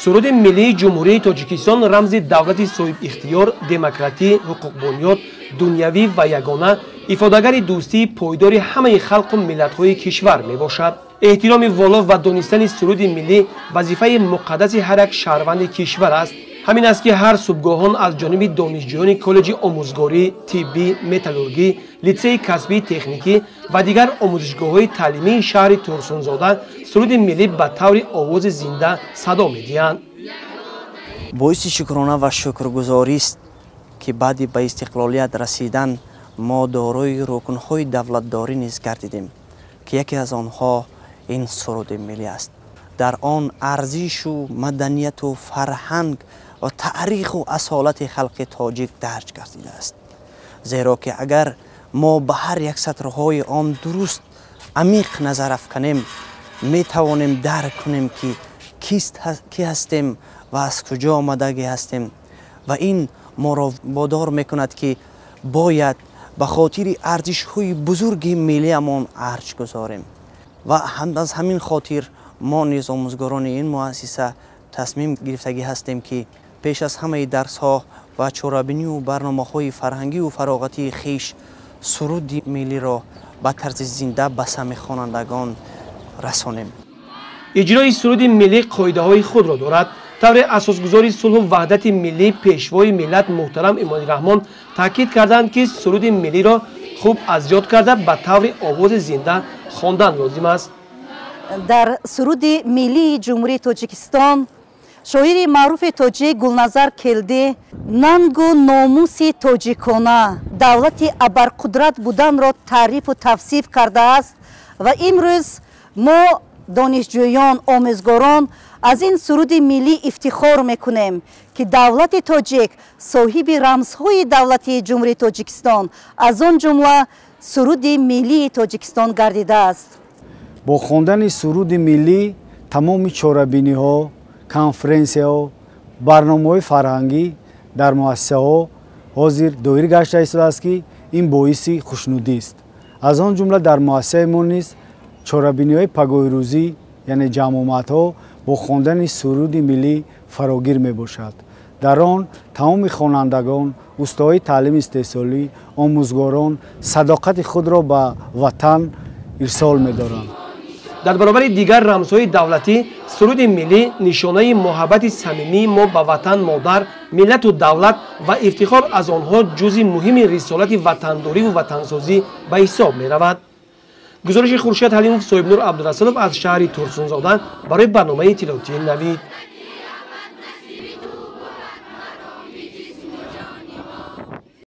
Суруди миллии Ҷумҳурии Тоҷикистон рамзи давлати соҳибихтиёр, демократӣ, ҳуқуқбунёд, дунявӣ ва ягона, ифодагари дӯстии пойдори ҳамаи халқу миллатҳои кишвар мебошад. Эҳтироми воло ва донистани суруди миллӣ вазифаи муқаддаси ҳар як шаҳрванди кишвар аст. Ҳамин аст, ки ҳар субҳгоҳон аз ҷониби донишҷӯёни коллеҷи омӯзгорӣ, тиббӣ, металлургӣ, литсеи касбии техникӣ ва дигар омӯзишгоҳҳои таълимии шаҳри Турсунзода суруди миллӣ ба таври овози зинда садо медиҳанд. Боиси шукрона ва шукргузорист, ки баъди ба истиқлолият расидан мо дорои рукнҳои давлатдорӣ низ гардидем, ки яке аз онҳо ин суруди миллӣ аст. Дар он арзишу маданияту фарҳанг ва таъриху асолати халқи тоҷик дарҷ гардидааст. Зеро ки агар мо ба ҳар як сатрҳои он дуруст амиқ назар афканем, метавонем дарк кунем, ки кӣ ҳастем ва аз куҷо омадагӣ ҳастем, ва ин моро водор мекунад, ки бояд ба хотири арзишҳои бузурги миллиамон арҷ гузорем. Ва аз ҳамин хотир мо низ, омӯзгорони ин муассиса, тасмим гирифтагӣ ҳастем, ки пеш аз ҳамаи дарсҳо ва чорабинию барномаҳои фарҳангию фароғатии хеш суруди миллиро ба тарзи зинда ба самъи хонандагон расонем. Иҷрои суруди миллӣ қоидаҳои худро дорад. Тавре асосгузори сулҳу ваҳдати миллӣ, пешвои миллат муҳтарам Эмомалӣ Раҳмон таъкид карданд, ки суруди миллиро хуб аз ёд карда, ба таври овози зинда хондан лозим аст. Дар суруди миллии Ҷумҳурии Тоҷикистон шоири маъруфи тоҷик Гулназар Келдӣ нангу номуси тоҷикона, давлати абарқудрат буданро таърифу тавсиф кардааст. Ва имрӯз мо, донишҷӯён, омӯзгорон, аз ин суруди миллӣ ифтихор мекунем, ки давлати тоҷик соҳиби рамзҳои давлатии Ҷумҳурии Тоҷикистон, аз он ҷумла суруди миллии Тоҷикистон гардидааст. Бо хондани суруди миллӣ тамоми чорабиниҳо, конференсияҳо, барномаҳои фарҳангӣ дар муассисаҳо ҳозир доир гашта истодааст, ки ин боиси хушнудист. Аз он ҷумла дар муассисаи мо низ чорабиниҳои пагоҳирӯзӣ, яъне ҷамъомадҳо, бо хондани суруди миллӣ фарогир мебошад. Дар он тамоми хонандагон, устоҳои таълими истеҳсолӣ, омӯзгорон садоқати худро ба ватан ирсол медоранд. Дар баробари дигар рамзҳои давлатӣ суруди миллӣ нишонаи муҳаббати самимии мо ба ватан модар, миллату давлат ва ифтихор аз онҳо, ҷузъи муҳими рисолати ватандориву ватансозӣ ба ҳисоб меравад. Гузориши Хуршед Ҳалимов, Соҳибнур Абдурасулов аз шаҳри Турсунзода барои барномаи иттилоотии «Навид».